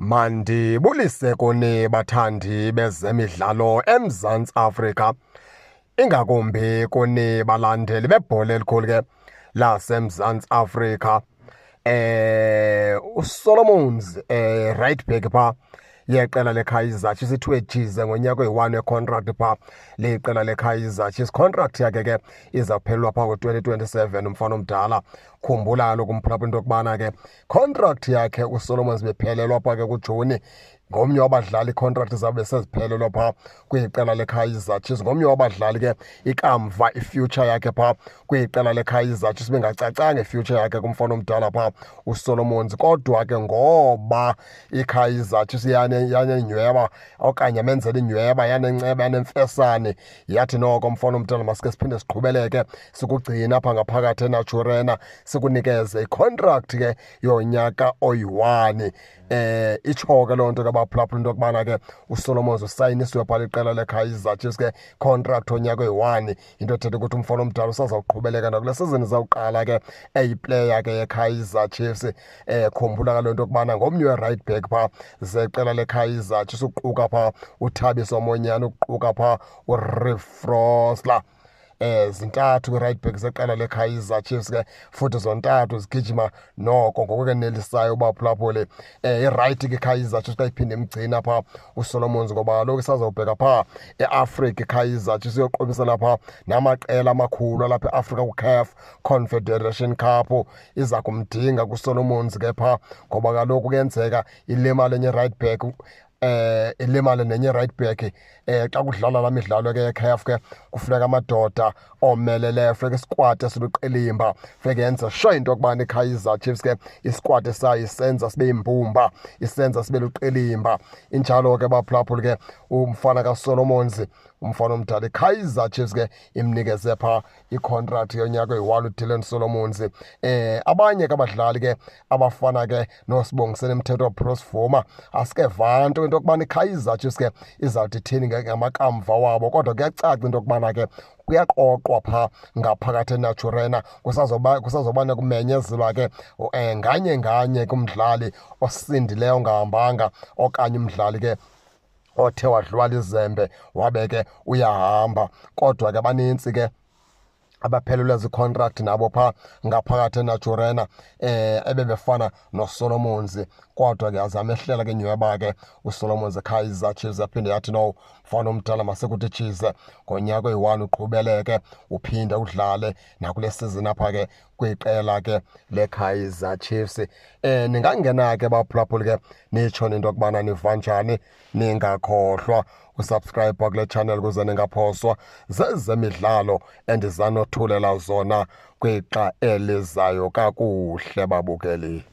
Mandibulise kuni bathandi bezemidlalo eMzantsi Afrika, ingakumbi kuni balandeli bebhola elikhulu ke laseMzantsi Afrika. USolomons right back pha yeqela leKaizer Chiefs ithiwe jize ngonyaka oyi-1 wecontract pha liqela leKaizer Chiefs. Contract yakhe ke izawuphelelwa pha ngo-2027. Umfana omdala, khumbula kaloku umphulaphula into yokubana ke contract yakhe uSolomons bephelelwa pha ke kuJuni. Ngomnye wabadlali icontract zabo beseziphelelwa pha kwiqela leKaizer Chiefs. Ngomnye wabadlali ke ikamva, ifuture yakhe pha kwiqela leKaizer Chiefs bengacacanga ifuture yakhe kumfana omdala pha uSolomons. Kodwa ke ngoba iKaizer Chiefs yanenyweba okanye yamenzela inyweba, yanenceba, yanemfesane, yathi noko mfana omdala masike siphinde siqhubeleke sikugcina apha ngaphakathi eNaturena, sikunikeze icontract ke yonyaka oyi-1. Itsho ke loo nto ke baphulaphula into yokubana ke uSolomons usayinisiwe phaa liqela leKaizer Chiefs ke contract onyaka oyi-1, into ethetha ukuthi umfana omdala usazawuqhubeleka nakule season izawuqala ke eyiplayer ke yeKaizer Chiefs. Khumbula kalo nto yokubana ngomnye we-right back phaa zeqela leKaizer Chiefs, uquka phaa uThabiso Monyane, uquka phaa uReeve Frosler. Zintathu kwi-right back zeqela leKaizer Chiefs ke, futhi zontathu zigijima noko ngokwenelisayo ubaphulaphuli. I-right ke Kaizer Chiefs xa iphinde imgcina phaa uSolomons, ngoba kaloku isazawubheka phaa eAfrika iKaizer Chiefs, iyoqobisana phaa namaqela amakhulu alapha eAfrika ku-CAF Confederation Cup. Iza kumdinga kuSolomons ke phaa, ngoba kaloku kuyenzeka ilimale enye right back, ilimale nenye right back. Xa kudlalwa la midlalo ke yeCAF ke, kufuneka amadoda omeleleyo, funeka isquad esiluqilimba, funeka yenze sure into yokubana iKaizer Chiefs ke isquad sayo isenza sibe yimbumba, isenza sibe luqilimba. Injalo ke baphulaphuli ke umfana kaSolomons, umfana omdala, iKaizer Chiefs ke imnikeze phaa icontract yonyaka oyi-1 uDylan Solomons. Abanye ke abadlali ke abafana ke noSibongiseni Mthetho, Bruce Bvuma, asikeva nto into yokubana iKaizer Chiefs ke izawuthi ithini ngamakamva wabo, kodwa kuyacaca into yokubana ke kuyaqoqwa phaa ngaphakathi eNaturena. Kusazobana kumenyezelwa ke nganye nganye kumdlali osindileyo ongahambanga okanye umdlali ke othe wadliwa lizembe wabe ke uyahamba. Kodwa ke banintsi ke abaphelelwe zicontract nabo phaa ngaphakathi eNaturena ebebefana noSolomons, kodwa ke azamehlela ke nyweba ke uSolomons. Kaizer Chiefs yaphinde yathi no, mfana omdala, masekuthi jize ngonyaka oyi-1, uqhubeleke uphinde udlale nakule season apha ke kwiqela ke leKaizer Chiefs. Ningangena ke baphulaphuli ke nitsho into yokubana niva njani. Ningakhohlwa usubscribe kule channel ukuze ningaphoswa zezemidlalo endizanothulela zona kwixa elizayo. Kakuhle babukeli.